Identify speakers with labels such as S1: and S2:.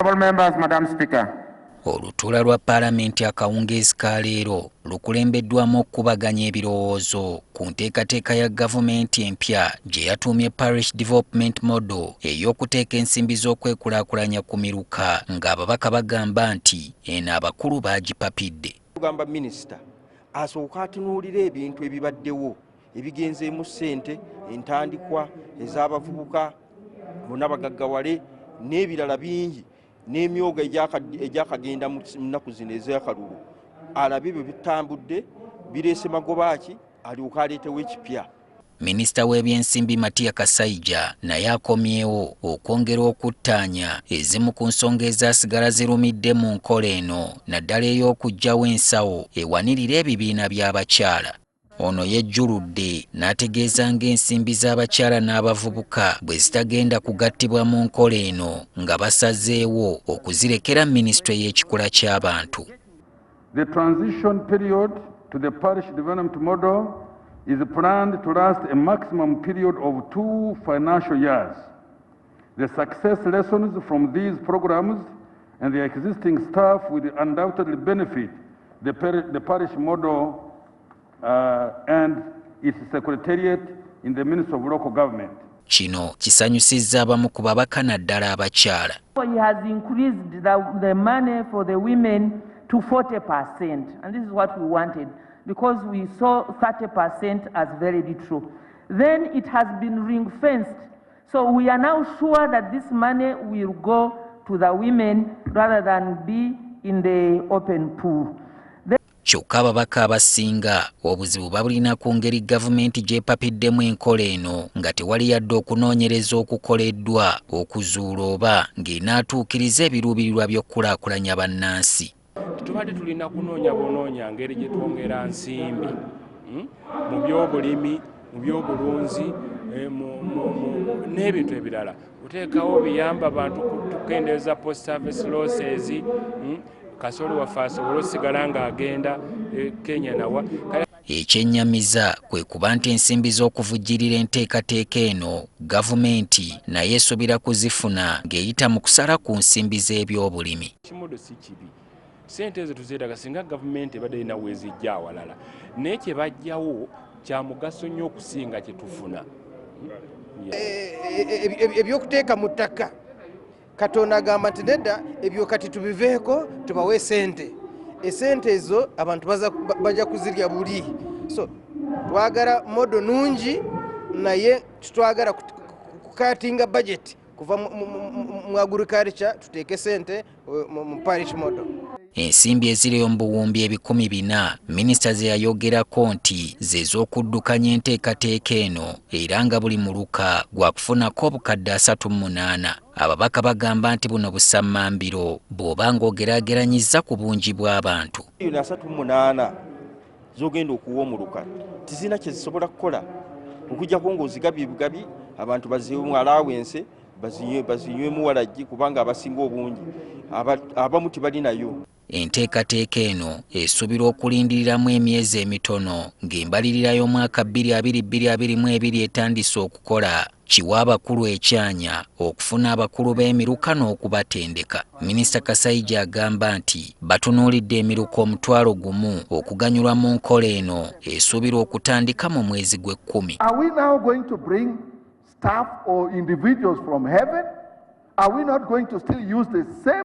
S1: Honorable members, Madam Speaker.
S2: Olutuula lwa Paalamenti akawungeezi ka leero lukulembeddwamu okukubaganya ebirowoozo ku nteekateeka ya gavumenti empya gye yatuumye Parish Development Model ey'okuteeka ensimbi z'okwekulaakulanya ku miruka, ng'ababaka bagamba nti eno abakulu baagipapidde.
S3: Tugamba minisita asooka atunuulire ebintu ebibaddewo ebigenzeemu ssente, entandikwa ez'abavubuka bonna bagaggawale n'ebirala bingi, n'emyoga egyakagenda mu nnaku zino ez'akalulu, alabe bwe bitambudde, bireese magoba ki, alyoke aleetewo ekipya.
S2: Minisita w'ebyensimbi Matia Kasaija naye akomyewo okwongera okuttaanya ezimu ku nsonga ezaasigala zirumidde mu nkola eno, naddala ey'okuggyawo ensawo ewanirira ebibiina by'abakyala. Ono yejjuludde n'ategeeza ng'ensimbi z'abakyala n'abavubuka bwe zitagenda kugattibwa mu nkola eno, nga basazeewo okuzirekera minisitule y'ekikula ky'abantu.
S1: The transition period to the parish development model is planned to last a maximum period of 2 financial years. The success lessons from these programs and the existing staff will undoubtedly benefit the parish model and its secretariat in the Ministry of Local Government.
S2: Kino kisanyusizza abamu ku babaka, naddala abakyala.
S4: He has increased the money for the women to 40%. And this is what we wanted because we saw 30% as very little. Then it has been ring fenced. So we are now sure that this money will go to the women rather than be in the open pool.
S2: Kyokka ababaka abasinga obuzibu babulina ku ngeri gavumenti gy'epapiddemu enkola eno, nga tewali yadde okunoonyereza okukoleddwa okuzuula oba ng'enaatuukiriza ebiruubirirwa by'okukulaakulanya bannansi.
S5: Tubadde tulina kunoonya bunoonya ngeri gye twongera nsimbi mu byobulimi, mu byobulunzi, n'ebintu ebirala, kuteekawo biyamba abantu tukendeeza post harvest losses, Kasooli waffe asobole osigala ng'agenda Kenya nawa.
S2: Ekyennyamiza kwe kuba nti ensimbi z'okuvujjirira enteekateeka eno gavumenti naye esuubira kuzifuna ng'eyita mu kusala ku nsimbi z'ebyobulimi.
S5: Ki model si kibi, sente ezo tuzeetaaga singa gavumenti ebadde erina weezijja awalala, naye kye bajjawo kya mugaso nnyo okusinga kye tufuna.
S6: Ebyokuteeka mu ttaka, Katonda agamba nti nedda, ebyo kati tubiveeko, tubawe esente. Esente ezo abantu bajja kuzirya buli. So twagala model nungi, naye tutwagala kucuttinga budget kuva mu agriculture tuteeke sente mu parish model.
S2: Ensimbi eziriyo mu buwumbi 400 minisita ze yayogerako nti ze z'okuddukanya enteekateeka eno, era nga buli muluka gwakufunako obukadde 38. Ababaka bagamba nti buno busammambiro bw'oba ng'ogeraageranyizza ku bungi bw'abantu.
S3: Miliyoni 38 zogenda okuwa omuluka tizirina kyezisobola kukola okujjako ng'ozigabye bugabi abantu baziwemu allowance, bazinywemu walagi, kubanga abasinga obungi abamu tebalinayo.
S2: Enteekateeka eno esuubirwa okulindiriramu emyezi emitono ng'embalirira y'omwaka 2022 etandise okukola, kiwa abakulu ekyanya okufuna abakulu b'emiruka n'okubatendeka. Minisita Kasaija agamba nti batunuulidde emiruka 10,000 okuganyulwa mu nkola eno esuubirwa okutandika mu mwezi gw'ekkumi.
S1: Are we now going to bring staff or individuals from heaven? Are we not going to still use the same